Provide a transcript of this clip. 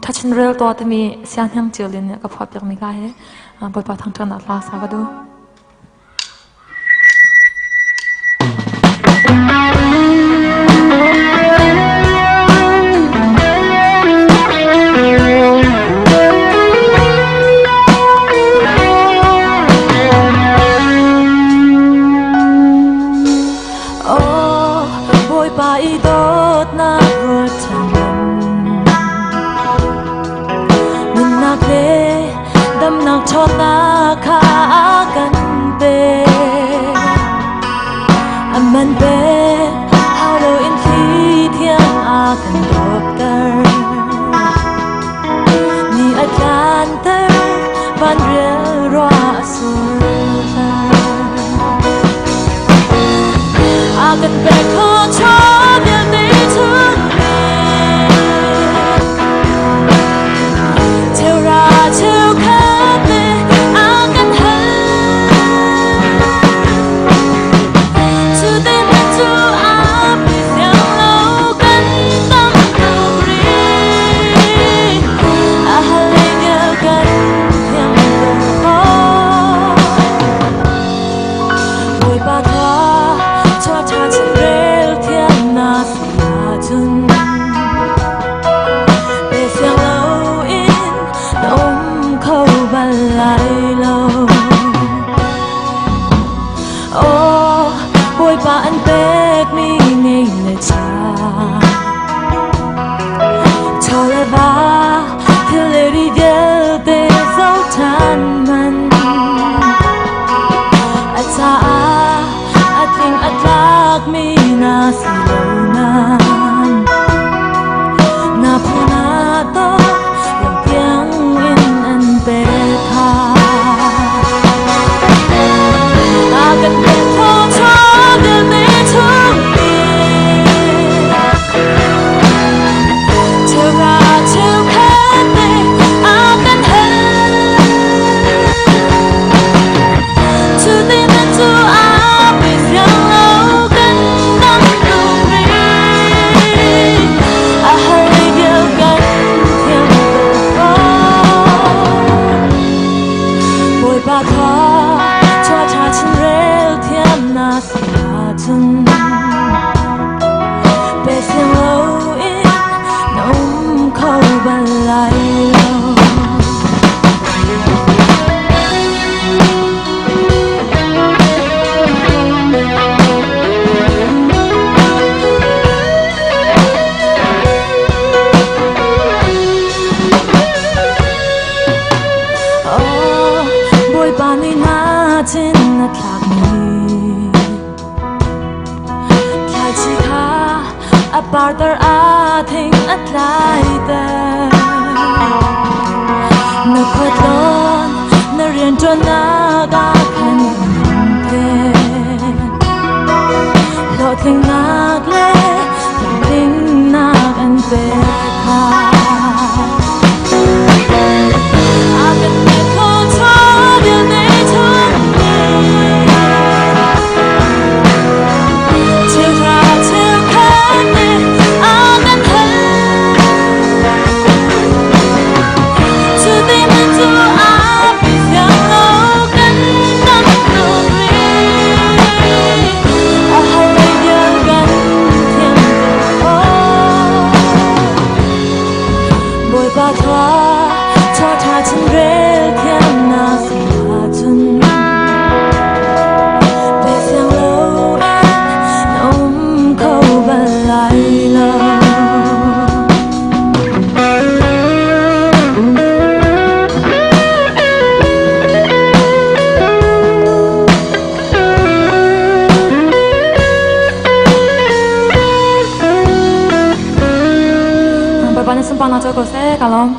Thachin rel tuah timi sianghniang cial in ka phuah piakmi ka hi Bawipa thangṭhatnak hla sa ka duh. Oh, Bawipa i dawtnak ruat Nunnak le damnak ṭhawnnak kha a kan pek. A man pek hau loin thli thiang a kan dawpter. Ni a tlanter, vanrial ruah a surter. A kan pek thawchaw vialte chungin cheuhra cheukhat le a kan hal. Cu te hmanh cu a pe siang lo kan tam tuk rih. A hal lei vial kan thiam lo maw? Bawipa kha chawṭha chinrel thiam na si ahcun pe siang loin na um kho bal lai lo. Aw, Bawipa an pekmi nei le cha, chaw le va thil le ri vialte zoh ṭhan hmanh. A caah a tling a tlakmi na si lo nain na phu na tawk lo tiangin an pek kha. A kan pek thawchuah vialte chungin cheuhra cheukhat te a kan hal. Cu te hmanh cu a pe siang lo kan dam tuk rih. A har vial kan thiam tuk ko. Bawipa kha chawṭha chinrel thiam na si ahcun pe siang loin na um kho bal lai lo. Oh, Bawipa nih na thin a thlakmi thlaici kha a parter a thing a tlaiter. Na khuatlawn na rianṭuannak ah khan pek. Hlawhtlinnak le tlamtlingnak an pek kha. A kan pek thawchuah vialte chungin cheuhra cheukhat nih a kan hal. Cu ti hmanh cu a pe siang lo kan dam tuk rih. A har lei vial kan thiam tuk fawn. Bawipa thua chawṭha chinrel thiam na si ahcun pe siang loin na um kho bal lai lo. Bawipa na sunparnak cu ko seh, ka lawm.